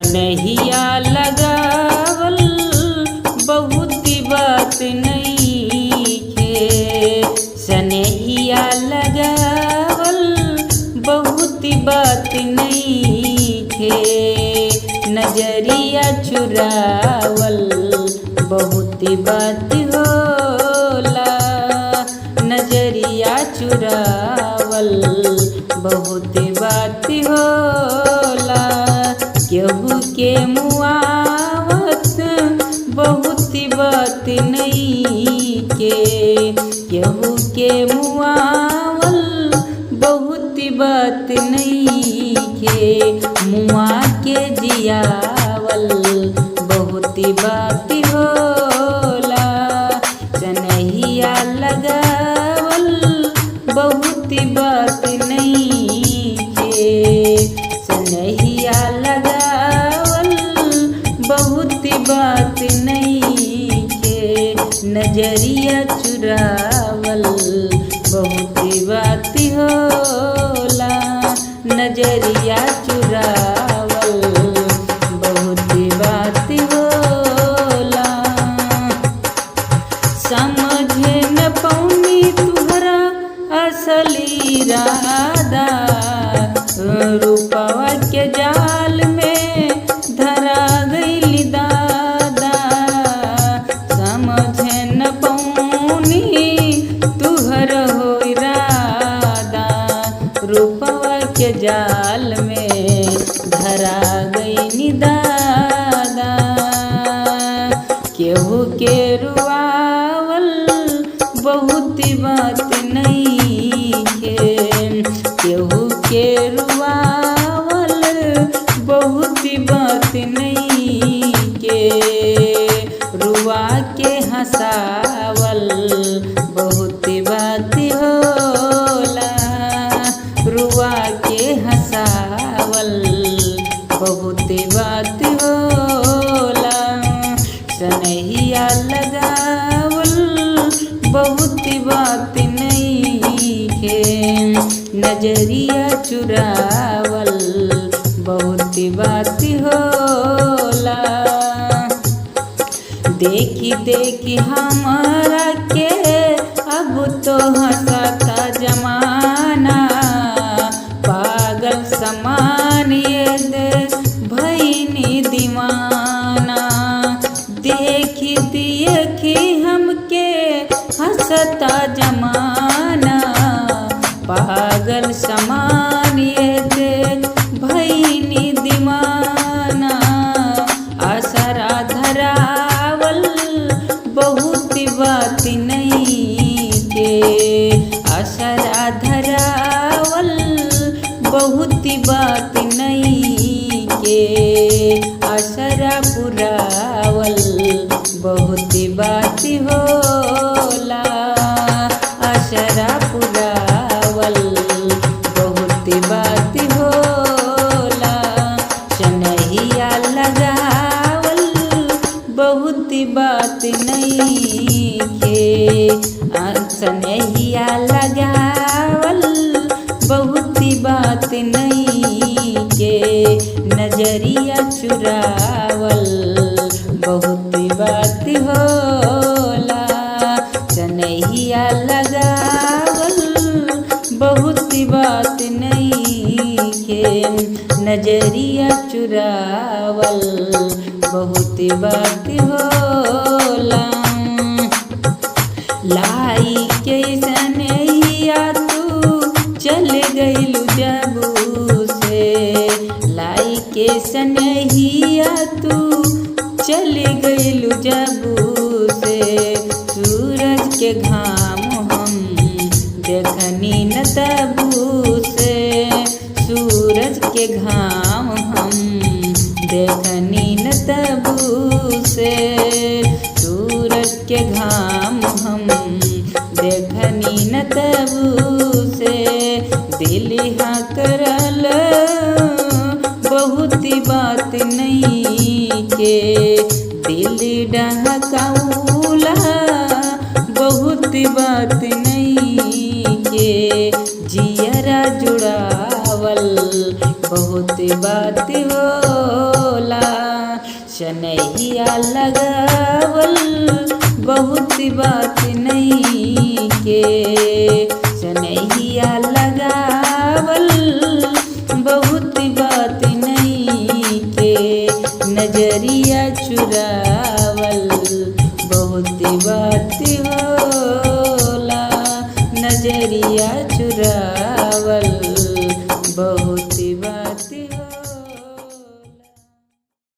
नहिया लगावल बहुत बात नइखे। सनहिया लगावल बहुत बात नइखे। नजरिया चुरावल बहुत बात होला। नजरिया चुरावल बहुत बात होला। केहू के मुआवत बहुत बात नइखे। केहू के मुआवल बहुत बात नइखे। मुआ के जियावल बहुत बात होला। सनहिया लगावल बहुत बात नइखे। सनहिया लगावल बहुत बात नइखे। नजरिया चुरावल बहुत बात होला। नजरिया चुरावल बहुत बात होला। समझे न पौनी तुहरा असली इरादा। रूपवा के जाल में धरा गइली दादा। समझे न पौनी तुहर हो इरादा। रूपवा के जाल में धरा गइली दादा। केहू के रुआवल बहुत बात नइखे। केहू के रुआवल बहुत बात नइखे। रुआ के हंसावल बहुत बात होला। रुआ के हंसावल बहुत बात होला। सनहिया लगावल बहुत बात नइखे। नजरिया चुरावल बहुत बात होला। देखी देखी हमारा के अब तो हंसता जमाना। पागल समान ये दे भईनी दीवाना। देखी देखी हमके हंसता जमाना। पागल समान ये दे भईनी दीवाना। आसरा धरावल बहुत बात नइखे। आसरा धरावल बहुत बात नइखे। आसरा पुरावल बहुत बात होला। आसरा पुरावल बहुत बात होला। सनहिया लगावल बहुत बात नइखे। सनहिया लगावल बहुत बात नइखे। नजरिया चुरावल बहुत बात होला। सनहिया लगावल बहुत बात नइखे। नजरिया चुरावल बहुत बात होला। लाई के सनहिया तू चल गइलू जबू से। लाई के सनहिया तू चल गइलू जबू से। सूरज के घाम हम देखनी न तबू से। सूरज के घाम हम देखनी न तबू से। सूरज के घाम हम देखनी न तबू से। दिल हाँ करल बहुत बात नइखे। दिल डहकौला बहुत बात नइखे। जियरा जुड़ावल बहुत बात होला। चनहिया लगावल बहुत बात नहीं के। चनहिया लगावल बहुत बात नहीं के। नजरिया चुरावल बहुत बात होला। नजरिया चुरावल बहुत